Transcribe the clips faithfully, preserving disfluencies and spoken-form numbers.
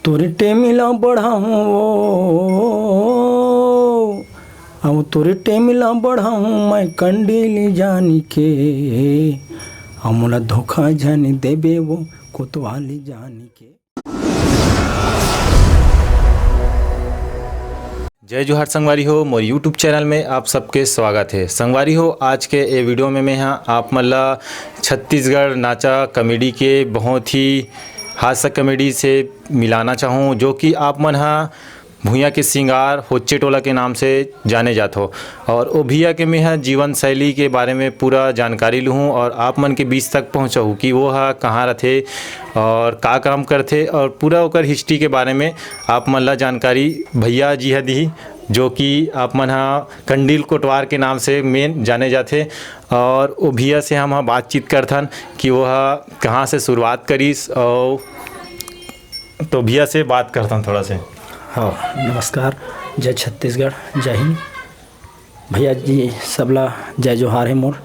तोरे टेमी ला बढ़ाहूँ वो, अब तोरे टेमी ला बढ़ाहूँ मैं कंडील जानी के, अब मोला धोखा झन देबे वो कोतवाली जानी के। जय जोहार संगवारी हो, मोर YouTube चैनल में आप सबके स्वागत है। संगवारी हो, आज के ये वीडियो में मैं हाँ आप मन ला छत्तीसगढ़ नाचा कॉमेडी के बहुत ही हास्य कॉमेडी से मिलाना चाहूँ, जो कि आप मन हा भुइयां के सिंगार होच्चे टोला के नाम से जाने जात हो। और ओ भैया के मैं हा जीवन शैली के बारे में पूरा जानकारी लूहूँ और आप मन के बीच तक पहुँचाहूँ कि वो हा कहाँ रथे और का काम करथे और पूरा ओकर हिस्ट्री के बारे में आप मन ला जानकारी भैया जी हा दिही, जो कि आप मन हा कंडील कोटवार के नाम से मेन जाने जाथे। और ओ भैया से हम हा बातचीत करथन कि वो हा कहाँ से शुरुआत करिस और तो भैया से बात करथन थोड़ा से। हाँ, नमस्कार, जय छत्तीसगढ़, जय हिंद। भैया जी, सबला जय जोहार है मोर।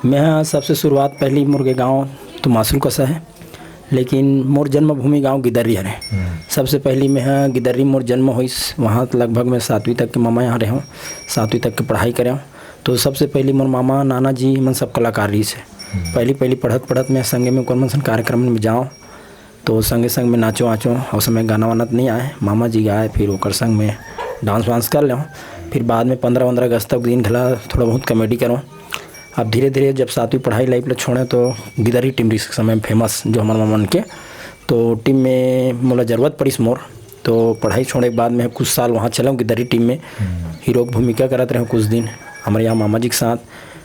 मैं हाँ सबसे शुरुआत पहली मोर के गाँव तो मासुल कसा है, लेकिन मोर जन्मभूमि गाँव गिदर्री हरे। हम्म। सबसे पहली मैं हाँ गिदर्री मोर जन्म होइस, वहाँ लगभग मैं सातवीं तक के मामा यहाँ रहे हूँ, सातवीं तक के पढ़ाई करे हूँ। तो सबसे पहली मोर मामा, नाना जी मन सब कलाकार रहिस है। हम्म। पहली पहली पढ़त पढ़त मैं संगे में ओकर मन सन कार्यक्रम में जाऊँ, तो संगे संग में नाचो आचो, उस समय गाना वाना तो नहीं आए, मामा जी गाए, फिर ओकर संग में डांस वांस कर लें। फिर बाद में पंद्रह पंद्रह अगस्त तक दिन घला थोड़ा बहुत कॉमेडी करूँ। अब धीरे धीरे जब सातवीं पढ़ाई लाइफ ला छोड़े तो गिदरी टीम रिस समय फेमस जो हमारे मन के, तो टीम में मोला जरूरत पड़िस मोर, तो पढ़ाई छोड़े के बाद मैं कुछ साल वहाँ चला गिदरी टीम में, हीरो की भूमिका करत रहे कुछ दिन हमारे यहाँ मामा जी के साथ।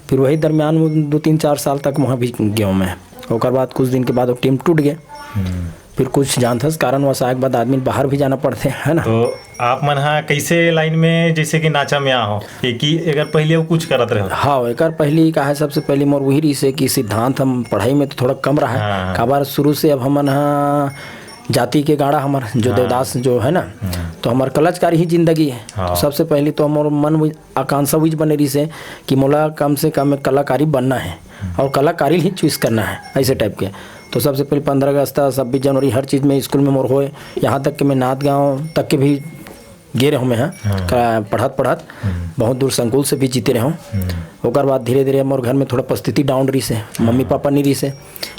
फिर वही दरमियान वो दो तीन चार साल तक वहाँ भी गया मैं। ओकर बाद कुछ दिन के बाद वो टीम टूट गए। हम्म। फिर कुछ जानथस कारणवश आए के बाद आदमी बाहर भी जाना पड़थे, है ना? तो आप मन हा कैसे लाइन में जैसे कि नाचा में आहो, एक ही अगर पहले वो कुछ करत रहे हो? हाँ, एकर पहली का है, सबसे पहली मोर वही रही से कि सिद्धांत हम पढ़ाई में तो थोड़ा कम रहा है। हाँ। काबर शुरू से अब हमन हा जाति के गाड़ा हमर जो हाँ। देवदास जो है ना, हम्म। तो हमर कलाकारी ही जिंदगी है। हाँ। तो सबसे पहली तो हमर मन में आकांक्षा उइज बने रहिस हे कि मोला कम से कम एक कलाकारी बनना है और कलाकारी ही चूज करना है, ऐसे टाइप के। तो सबसे पहले पंद्रह अगस्त, छब्बीस जनवरी, हर चीज़ में स्कूल में मोर होए, यहाँ तक कि मैं नात गाँव तक के भी गे रहूँ मैं, हाँ, हाँ। का-, पढ़त पढ़त हम्म। बहुत दूर संकुल से भी जीते रहूँ। हम्म। ओकर बाद धीरे धीरे मोर घर में थोड़ा परिस्थिति डाउन रहिस हे, मम्मी पापा नहीं रहिस हे,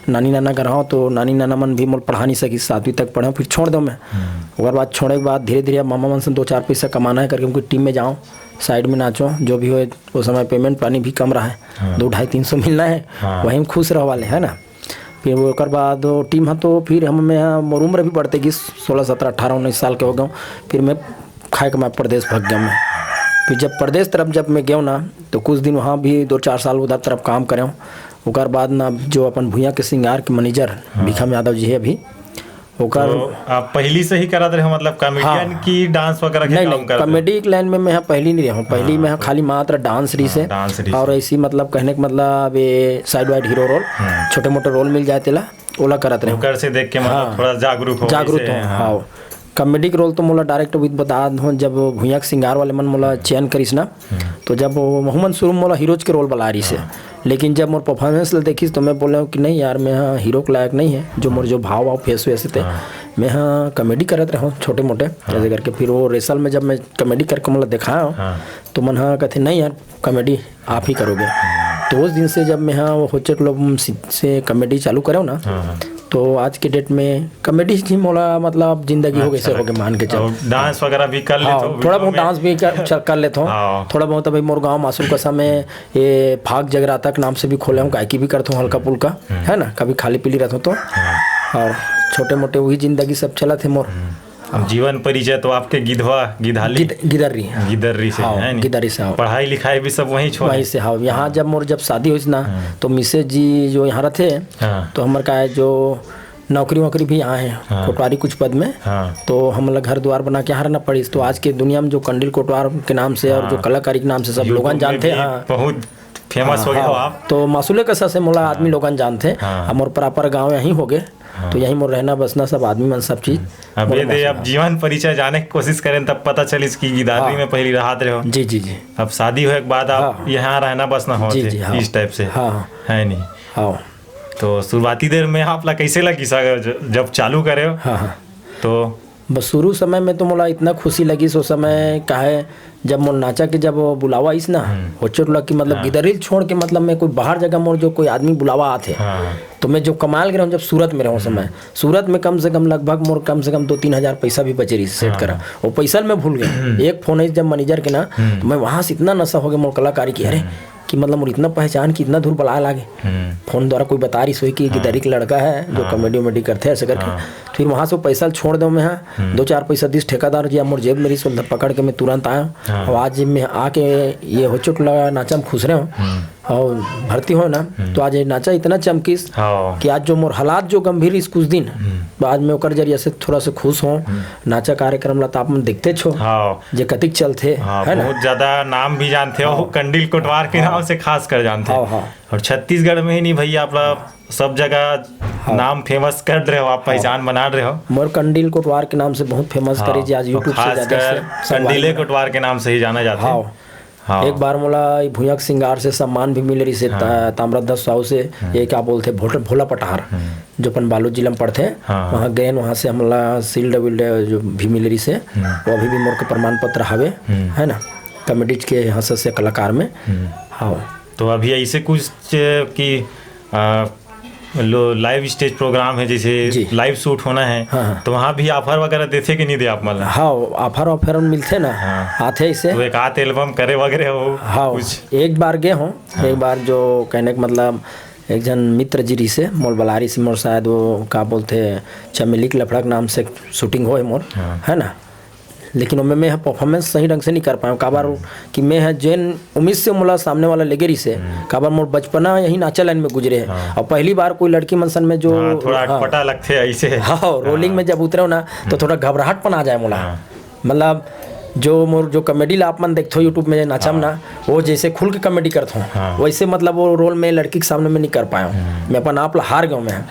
नानी नाना घर हूँ तो नानी नाना मन भी मोर पढ़ा नहीं सकिस, सातवीं तक पढ़े, फिर छोड़ दो मैं। हम्म। ओकर बाद छोड़े के बाद धीरे धीरे मामा मन से दो चार पैसा कमाना है करके उनकी टीम में जाऊँ, साइड में नाचो, जो भी होए, उस समय पेमेंट पानी भी कम रहा है, हाँ। दो ढाई तीन सौ मिलना है, हाँ। वही में खुश रह वाले, है ना। फिर वो ओकर बाद वो टीम है तो फिर हम में हाँ, मोर उम्र भी बढ़ते गिस, सोलह सत्रह अठारह उन्नीस साल के हो गए। फिर मैं खाए के मैं परदेस भग गया मैं। फिर जब परदेस तरफ जब मैं गया ना, तो कुछ दिन वहाँ भी दो चार साल उधर तरफ काम करे। ओकर बाद ना जो अपन भुइयां के सिंगार के मैनेजर हाँ। भिखम यादव जी है अभी, ओकर तो आप पहली से ही करत रहे हो, मतलब कॉमेडियन हाँ। की डांस वगैरह के नहीं, काम नहीं, करत रहे हो? कॉमेडी के लाइन में मैं हाँ पहली नहीं रहा हूँ। पहली हाँ। मैं हाँ खाली मात्र डांस रही हाँ, से डांस रही और से। ऐसी मतलब कहने का मतलब ये साइड वाइड हीरो रोल, हम्म। छोटे मोटे रोल मिल जाए तेला, ओला करत रहे हूँ। ओकर से देख के मतलब हाँ। थोड़ा जागरूक हो जागरूक वैसे, हूँ, हाँ। हाँ। कॉमेडी के रोल तो मोला डायरेक्ट अभी बता दूँ, जब भुइयां के सिंगार वाले मन मोला चयन करिस ना, हम्म। तो जब वो वहू मन शुरू में मोला हीरोज के रोल बला रही से, हाँ। लेकिन जब मोर परफॉर्मेंस ला देखिस तो मैं बोले हूँ कि नहीं यार, मैं हाँ हीरो के लायक नहीं है, जो मोर जो भाव भाव फेस वेस थे, हाँ। मैं हाँ कॉमेडी करत रहूँ छोटे मोटे हाँ। ऐसे करके। फिर वो रिहर्सल में जब मैं कॉमेडी करके मोला दिखाया हूँ, हाँ। तो मन हाँ कहते नहीं यार, कॉमेडी आप ही करोगे। तो उस दिन से जब मैं हाँ वो होचक लोग से कॉमेडी चालू करो ना, हाँ, हाँ। तो आज के डेट में कॉमेडी ही मोला मतलब जिंदगी हो गई से अच्छा। हो गए मान के चल। और डांस वगैरह भी कर लेते हाँ, हो थोड़ा वीडियो बहुत में? डांस भी कर, कर लेता हूँ। हाँ। थोड़ा बहुत अभी मोर गाँव मासूम कसा में ये फाग जगराता के नाम से भी खोले हूँ, गायकी भी करता हूँ हल्का फुल्का, हम्म। है ना, कभी खाली पीली रहता हूँ तो। हाँ। और छोटे मोटे वही जिंदगी सब चलत है मोर। हम्म। अब जीवन परिचय तो आपके गिधवा, गिधाली? गिद-, गिदर्री। गिदर्री से हाँ, है नी? गिदर्री से, हाँ। पढ़ाई लिखाई भी सब वहीं छोड़े? वहीं से, हाँ। यहाँ जब मोर जब शादी होइस ना, हाँ। तो मिसेज जी जो यहाँ रहते, हाँ। तो हमर का है जो नौकरी वोकरी भी यहाँ है, हाँ। कोटवारी कुछ पद में, हाँ। तो हमला घर द्वार बना के यहाँ रहना पड़िस। तो आज के दुनिया में जो कंडील कोटवार के नाम से और जो हाँ। कलाकारी के नाम से सब YouTube लोगन में जानते भी हैं, हाँ। बहुत फेमस हाँ, हो गया हो हाँ। आप। तो मासूले कसा से मोला हाँ। आदमी लोगन जानते हैं, हाँ। हमर प्रॉपर गाँव यहीं हो गए। हाँ। तो यहीं मोर रहना बसना, सब आदमी मन, सब चीज अब मोर ये दे, मसला अब है। जीवन परिचय जाने की कोशिश करें, तब पता चलिस कि गिदादरी हाँ। में पहली राहत रहे हो। जी, जी, जी। अब शादी होए के बाद आप हाँ। यहाँ रहना बसना हो जी, थे, जी, हाँ। इस टाइप से। हाँ, हाँ। है नहीं? हाँ। तो शुरुआती देर में आप ला कैसे लगी सर, ज-, जब चालू करे हो? हाँ, हाँ। तो बस शुरू समय में तो मोला इतना खुशी लगिस, ओ समय काहे, जब मोर नाचा के जब वो बुलावा आइस ना, हम्म। होचो टोला की मतलब हाँ। गिदरी ल छोड़ के, मतलब मैं कोई बाहर जगह मोर जो कोई आदमी बुलावा आथे, हाँ। तो मैं जो कमाल के रहूँ, जब सूरत में रहूँ समय, हम्म। सूरत में कम से कम लगभग मोर कम से कम दो तीन हजार पैसा भी बचे रहिस सेट हाँ। करा। वो पैसा ल मैं भूल गया। हम्म। एक फोन आइस जब मैनेजर के ना, हम्म। तो मैं वहाँ से इतना नशा हो गया मोर कलाकारी की, अरे, हम्म। कि मतलब मोर इतना पहचान कि इतना दूर बुलाए लागे। हम्म। फोन द्वारा कोई बता रहिस होही कि हाँ। गिदरी के लड़का है जो हाँ। कॉमेडी वॉमेडी करथे, ऐसे करके। हाँ। फिर वहाँ से वो पैसा ल छोड़ देव मैं, हाँ। हम्म। दो चार पैसा दिस ठेकेदार जी, मोर जेब में रहिस, ओला पकड़ के मैं तुरंत आया। हाँ। और आज मैं आके ये होचो टोला नाचा में खुसरे हों। हम्म। और भर्ती हों ना, हम्म। तो आज ये नाचा इतना चमकिस हाँ। कि आज जो मोर हालात जो गंभीर रहिस कुछ दिन, हम्म। तो आज मैं ओकर जरिए से थोड़ा सा खुश हों। हम्म। नाचा कार्यक्रम ला तो आप मन देखतेच हो, हाँ। जे कतिक चलथे, हाँ, है ना? बहुत ज्यादा नाम भी जानथे हो, हाँ। कंडील कोटवार के हाँ। नाम से खास कर जानथे। हाँ, हाँ। और छत्तीसगढ़ में ही नहीं भैया, आप ला सब जगह हाँ। नाम famous कर रहे हो, आप हाँ। पहचान बना रहे हो। मोर कंडील कोटवार के नाम से बहुत famous हाँ, करे जी, आज तो YouTube से ज्यादा खासकर से सब कंडीले viral। कोटवार के नाम से ही जाना जाथे। हाँ। हाँ। एक बार मोला ई भुइयां के सिंगार से सम्मान भी मिले रहिस हे, हाँ। ता-, ताम्रध्वज साहू से, हम्म। ये क्या बोलथे, भोट-, भोला पटहार, हम्म। जो अपन बालोद जिला में पड़थे, हाँ। वहाँ गए, वहाँ से हमला shield विल्ड जो भी मिले रहिस हे, हम्म। वो अभी भी मोर के प्रमाण पत्र हवे, हम्म। है ना, कॉमेडीज के हास्य कलाकार में। हम्म। हाँ। तो अभी ऐसे कुछ कि, आ, लो, live stage program है, जैसे जी। Live shoot होना है, हाँ, हाँ। तो वहाँ भी offer वगैरह देथे कि नहीं दे आप मन ला? हाँ, offer, offer मिलथे ना, हाँ। आथे ऐसे। तो एक आध album करे वगैरह हो हाँ, कुछ? एक बार गए हों, हाँ। एक बार जो कहने का मतलब, एक झन मित्र जी रहिस हे, मोर बलारी से मोर, शायद वो का बोलथे, चमेली के लफड़ा के नाम से shooting होए मोर, हाँ। है ना? लेकिन ओमे मैं ह performance सही ढंग से नहीं कर पाएंव, काबर कि मैं ह जेन उम्मीद से मोला सामने वाला लेगे रहिस हे, हम्म। काबर मोर बचपना यही नाचा line में गुजरे हे। हाँ। और पहली बार कोई लड़की मन सन में जो हाँ, थोड़ा हाँ। अटपटा लगथे ऐसे। हाँ, rolling हाँ। में जब उतरे हो ना, तो हम्म। थोड़ा घबराहटपन आ जाए मोला। हाँ। मतलब, जो मोर, जो comedy ला आप मन देखथो YouTube में नाचा में हाँ। ना, वो जैसे खुल के comedy करथो, हाँ। वैसे मतलब वो role में लड़की के सामने में नहीं कर पाएंव। हम्म। मैं अपन आप ला हार गयो मैं।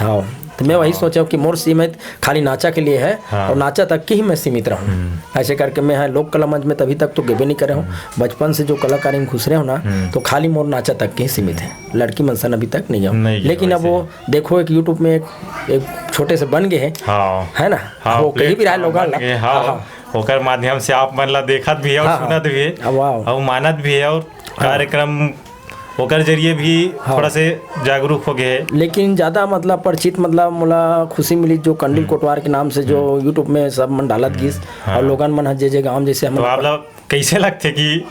हाँ, तो मैं वही हाँ। सोचा हूँ कि मोर सीमित खाली नाचा के लिए है हाँ। और नाचा तक की ही मैं सीमित रहूँ। हम्म। ऐसे करके मैं, हाँ, लोक कला मंच में तभी तक तो गेबे नहीं करे हूँ। हम्म। बचपन से जो कलाकारी में घुस रहे हो ना, हम्म। तो खाली मोर नाचा तक के ही सीमित है, लड़की मन सन अभी तक नहीं गया हूँ। नहीं गया लेकिन अब वैसे। वो देखो, एक YouTube में एक, एक छोटे से बन गए हैं, हाँ। है ना? हाँ, वो कही भी रहा है platform लोगन बन ला। गए, हाँ। हाँ, हाँ। ओकर माध्यम से आप मन ला देखत भी है और हाँ, हाँ। सुनत भी है वाह। और मानत भी है और हाँ। कार्यक्रम ओकर जरिए भी हाँ। थोड़ा से जागरूक हो गए हैं। लेकिन ज्यादा मतलब परिचित, मतलब मोला खुशी मिली जो कंडील हम्म। कोटवार के नाम से जो हम्म। YouTube में सब मन डालत हम्म। गिस हाँ। और लोगन मन ह जे जे गांव जैसे हम तो आप लोग कैसे लगथे कि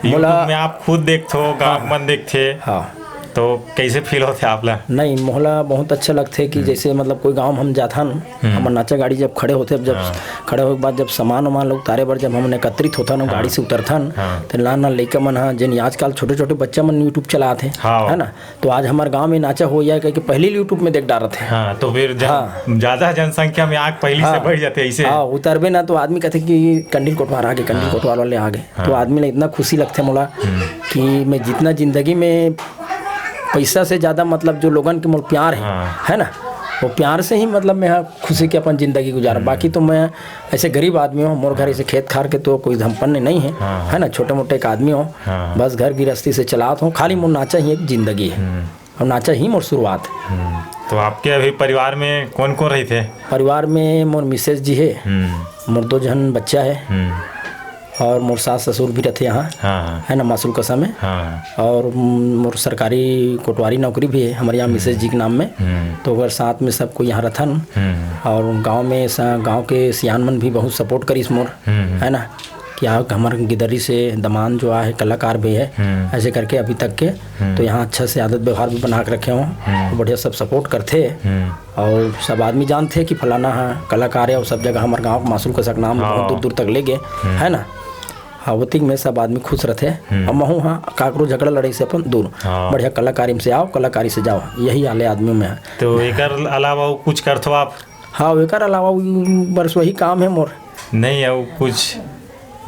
मोला YouTube में आप खुद देखथो, गांव हाँ। मन देखथे, हाँ। तो कैसे feel होथे आप ला? नहीं, मोला बहुत अच्छा लगथे कि हम्म। जैसे मतलब कोई गांव हम जाथन, हम्म। हमर नाचा गाड़ी जब खड़े होथे, जब हाँ। खड़े होए के बाद जब सामान वामान लोग उतारे बर जब हमन एकत्रित होथन, हाँ। गाड़ी से उतरथन, हाँ। तो नान नान लइका मन ह, जेन आजकल छोटे छोटे बच्चा मन YouTube चलात हे, हाँ। है ना? तो आज हमार गांव में नाचा हो या कह के पहली YouTube में देख डारत हे। हाँ, तो फिर जन-, हाँ। ज्यादा जनसंख्या में आग पहली से हाँ। बढ़ जाथे ऐसे। हाँ, उतरबे ना तो आदमी कहथे कि कंडील कोटवार आ गे, कंडील हाँ। कोटवार वाले आ गे। हाँ। तो आदमी ला इतना खुशी लगथे मोला हम्म। कि मैं जितना जिंदगी में पैसा से ज्यादा मतलब जो लोगन के मोर प्यार है, हाँ। है ना, वो प्यार से ही मतलब मैं ह खुशी के अपन जिंदगी गुजारा। हम्म। बाकी तो मैं ऐसे गरीब आदमी हूँ, मोर घर ऐसे खेत खार के तो कोई संपन्न नहीं है, हाँ। है ना, छोटे मोटे एक आदमी हूँ, हाँ। बस घर गृहस्थी से चलात हूँ, खाली मोर नाचा ही एक जिंदगी है। हम्म। और नाचा ही मोर शुरुआत है। हम्म। तो आपके अभी परिवार में कौन कौन रहिथे? परिवार में मोर मिसेज जी है, हम्म। मोर दो झन बच्चा है, हम्म। और मोर सास ससुर भी रहिथे यहाँ, हाँ, हाँ। है ना, मासुल कसा में। हाँ। और मोर सरकारी कोटवारी नौकरी भी है हमारे यहाँ हम्म। मिसेज जी के नाम में। हम्म। तो अगर साथ में सब कोई यहाँ रहिथन हम्म। और गांव में स-, गांव के सियान मन भी बहुत support करिस मोर, हम्म। है ना, कि यहाँ हमारे गिदरी से दमान जो आए है, कलाकार भी है, हम्म। ऐसे करके अभी तक के, हम्म। तो यहाँ अच्छा से आदत व्यवहार भी बना के रखे हों, हम्म। तो बढ़िया सब support करथे। हम्म। और सब आदमी जानथे कि फलाना ह कलाकार है, और सब जगह हमारे गांव के मासुल कसा के नाम हाँ। बहुत दूर दूर तक ले गए, हम्म। है ना। हाँ, ओतिक में सब आदमी खुश रहिथे। हम्म। अब महू हाँ, काकरो झगड़ा लड़ाई से अपन दूर। हाँ। बढ़िया कलाकारी से आओ, कलाकारी से जाओ, यही आले आदमी में है। तो एकर अलावा वो कुछ करथो आप? हाँ, एकर अलावा उ-, बस वही काम है मोर। नहीं है वो कुछ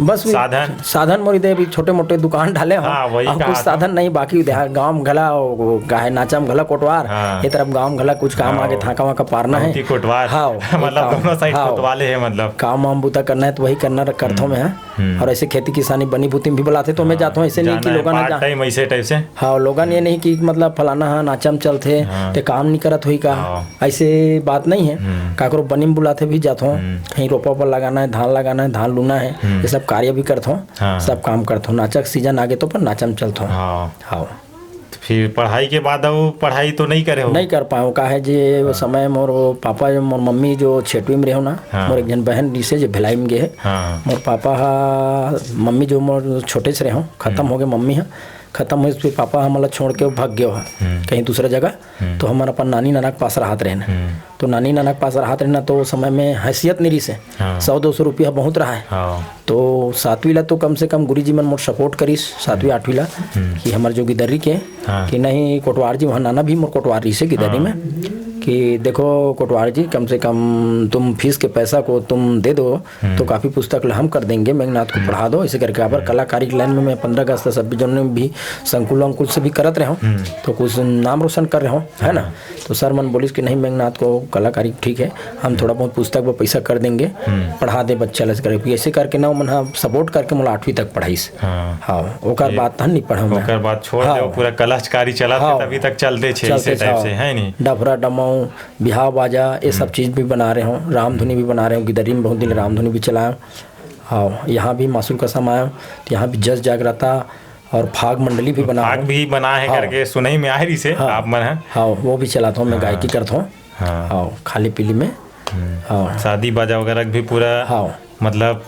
बस वही साधन? साधन मोर इधर भी छोटे मोटे दुकान डाले हो। हाँ, वही अब कुछ कहा था। साधन नहीं, बाकी उधर गांव में घला, वो, वो, काहे नाचा में घला कोटवार, हाँ। ये तरफ गांव में घला कुछ काम हाँ, आगे वो थाका वाका पारना है। धोती कोटवार। हाँ, मतलब काम, दोनों side हाँ। कोतवाले हैं मतलब। काम वाम बूता करना है तो वही करना, करथो हम्म। मैं, हाँ। हम्म। और ऐसे खेती किसानी बनी बुती में भी बुलाथे, तो मैं हाँ, जात हूँ। ऐसे नहीं कि जाना है, लोगन ना part जा- time ऐसे type से। हाँ, लोगन ये नहीं कि मतलब फलाना हा नाचा में चलथे, हाँ। ते काम नहीं करत होही का, हाँ। ऐसे बात नहीं है। हम्म। काकरो बनी में बुलाथे भी जात हूँ, हम्म। कहीं रोपा पर लगाना है, धान लगाना है, धान लूना है, हम्म। ये सब कार्य भी करत हूँ, हाँ। सब काम करत हूँ। नाचा के season आगे तो पर नाचा में चलत हूँ। हाँ। हाँ। तो फिर पढ़ाई के बाद अउ पढ़ाई तो नहीं करे हो? नहीं कर पाएंव, का है जे वो हाँ। समय मोर पापा, मोर मम्मी जो छेटवी में रहे हो ना, हाँ। मोर एक जन बहन जिसे जो भिलाई में गए है। हाँ। मोर पापा हा, मम्मी जो मोर छोटे से रहे हो, खत्म हम्म। हो गए मम्मी हा, खत्म हो फिर पापा हमला छोड़ के वो भाग गए हो हम्म। कहीं दूसरा जगह। हम्म। तो हमन अपन नानी नाना के पास रहत रहेन। हम्म। तो नानी नाना के पास रहत रहेन, तो वो समय में हैसियत नहीं रहिस हे। हाँ। सौ दो सौ रुपया बहुत रहा है। हाँ। तो सातवीं ला तो कम से कम गुरुजी मन मोर support करिस, सातवीं, हम्म। आठवीं ला, हम्म। कि हमर जो गिदर्री के, हाँ। कि नहीं, कोटवार जी वहाँ नाना भी मोर कोटवार रहिस हे गिदर्री हाँ। में, कि देखो कोटवार जी, कम से कम तुम फीस के पैसा को तुम दे दो, हम्म। तो काफ़ी पुस्तक ला हम कर देंगे, मेघनाथ को हम्म। पढ़ा दो, ऐसे करके। अबर हम्म। कलाकारी के line में मैं पन्द्रह अगस्त, छब्बीस जनवरी में भी संकुल वंकुल से भी करत रहे हूँ, हम्म। तो कुछ नाम रोशन कर रहे हूँ, है ना? हाँ। तो सर मन बोलिस कि नहीं, मेघनाथ को कलाकारी ठीक है, हम हम्म। थोड़ा बहुत पुस्तक बर पैसा कर देंगे, हम्म। पढ़ा दे बच्चा ला, ऐसे करके ना, मन हा support करके मोला आठवीं तक पढ़ाइस। हाँ। हाँ, ओकर ये बाद तहन नहीं पढ़ा मैं। ओकर बाद छोड़ हाँ। दे, पूरा कलहचकारी चलत हे, हाँ। तभी तक चलते छे, चलते इसे type हाँ। से, है नहीं? डफरा डमाऊ, बिहाव बाजा, ये सब हम्म। चीज़ भी बना रहे हो, रामधुनी भी बना रहे हो, गिदरी में बहुत दिन रामधुनी भी चलाया। हाँ, यहाँ भी मासुल कसम आया, तो यहाँ भी जस जागरता और फाग मंडली भी बना फाग हो। भी बना है हाँ। करके सुनई में आए रहिस हे हाँ। आप मन ह। हाँ, वो भी चलात हो, मैं हाँ। गायकी करत हो। हाँ। हाँ, खाली पीली में। हम्म। हाँ। शादी बाजा वगैरह भी पूरा हाँ। मतलब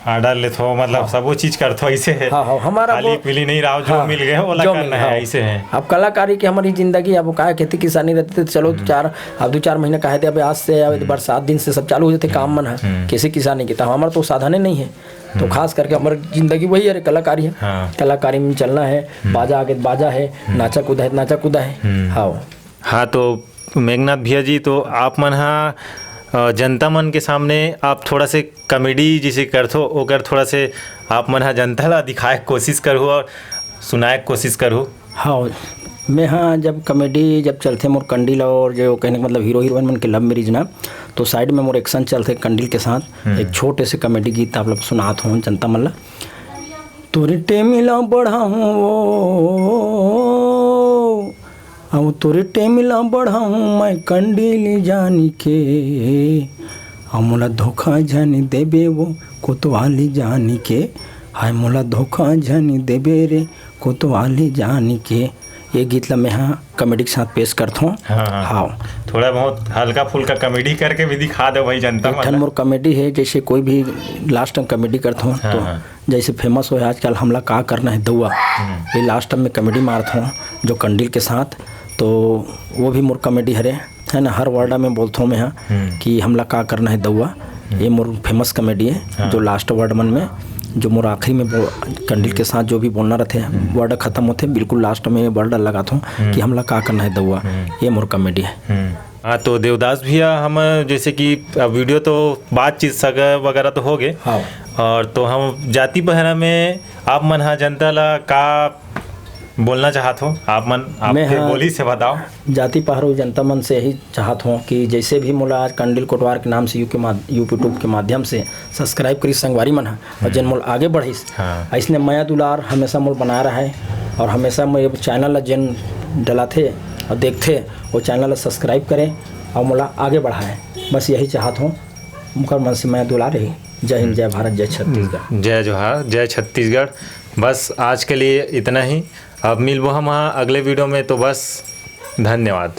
order लेत हो, मतलब हाँ। सबो चीज़ करत हो, ऐसे है। हाँ, हाँ, हमारा खाली वो पीली नहीं रहो, जो हाँ, मिल गए, वो जो मिल करना गए, है, हाँ। ऐसे है। अब कलाकारी की हमारी जिंदगी, अब का है, खेती किसानी रहती तो चलो हम्म। चार, अब दो चार महीना कहे थे, अब आज से, अब हम्म। बरसात दिन से सब चालू हो जाते काम मन है, हम्म। किसी किसानी की, तो हमारा तो साधन ही नहीं है। तो हम्म। खास करके हमारी जिंदगी वही है, कलाकारी है। हाँ। कलाकारी में चलना है, हम्म। बाजा आगे बाजा है, हम्म। नाचा कूदा है, नाचा कूदा है। हम्म। हाँ। हाँ, तो मेघनाथ भैया जी, तो आप मन हा, अ, जनता मन के सामने आप थोड़ा से comedy जिसे करथो, ओकर थोड़ा से आप मन हा जनता ला दिखाए के कोशिश करहु और सुनाए के कोशिश करहु। हाँ, मैं हाँ, जब comedy जब चलथे मोर कंडील और जो कहने का मतलब hero heroine मन के love marriage ना, तो side में मोर action चलथे कंडील के साथ। हम्म। एक छोटे से comedy गीत आप लोग सुनात हो जनता मन ला। तोरे टेमिला बढ़ाऊं वो, अब तोरे टेमिला बढ़ाऊं मैं कंडील जानी के, अब मोला धोखा झन देबे वो कोतवाली जानी के, हाय मोला धोखा झन देबे रे कोतवाली जानी के। ये गीत ला मैं हा comedy के साथ पेश करत हूँ। हाँ, हाँ। हाँ। थोड़ा बहुत हल्का फुल्का comedy करके भी दिखा दो भाई जनता एक ठन मन ला। मोर comedy है, जैसे कोई भी last time comedy करत हूँ हाँ, तो हाँ। जैसे famous हो आजकल हमला का करना है दउआ, हम्म। ये last time में comedy मारत हूँ जो कंडील के साथ, तो वो भी मोर comedy हरे, है ना, हर word में बोलत हूँ मैं हाँ हम्म। कि हमला का करना है दउआ, हम्म। ये मोर famous comedy है, हाँ। जो last word मन में, जो मोर आखिरी में बो-, कंडील के साथ जो भी बोलना रहते हैं, हम्म। Word खत्म होते, बिल्कुल last में word लगाता हूँ हम्म। कि हमला का करना है दउआ, हम्म। ये मोर comedy है। हम्म। हाँ, तो देवदास भैया, हम जैसे कि अब video तो बातचीत सग वगैरह तो हो गए, हाँ। और तो हम जाति पहरा में आप मन हा जनता ला का बोलना चाहत हो, आप मन, आप मैं के हाँ, बोली से बताओ। जाति पहरा जनता मन से यही चाहत हूँ कि जैसे भी मोला आज कंडील कोटवार के नाम से यू के माध-, YouTube के माध्यम से subscribe करिस संगवारी मन ह, और हम्म। जेन मोला आगे बढ़िस, हाँ। अइसने मया दुलार हमेशा मोला बना रहा है, और हमेशा मैं ये channel ला जेन डलाथे और देखथे, वो channel ला subscribe करें और मोला आगे बढ़ाए। बस यही चाहत हूँ, मुकर मन से मया दुलार रही। जय हिंद, हम्म। जय भारत, जय छत्तीसगढ़। जय जोहार, जय छत्तीसगढ़। बस आज के लिए इतना ही। अब मिलबो हम हाँ अगले video में, तो बस धन्यवाद।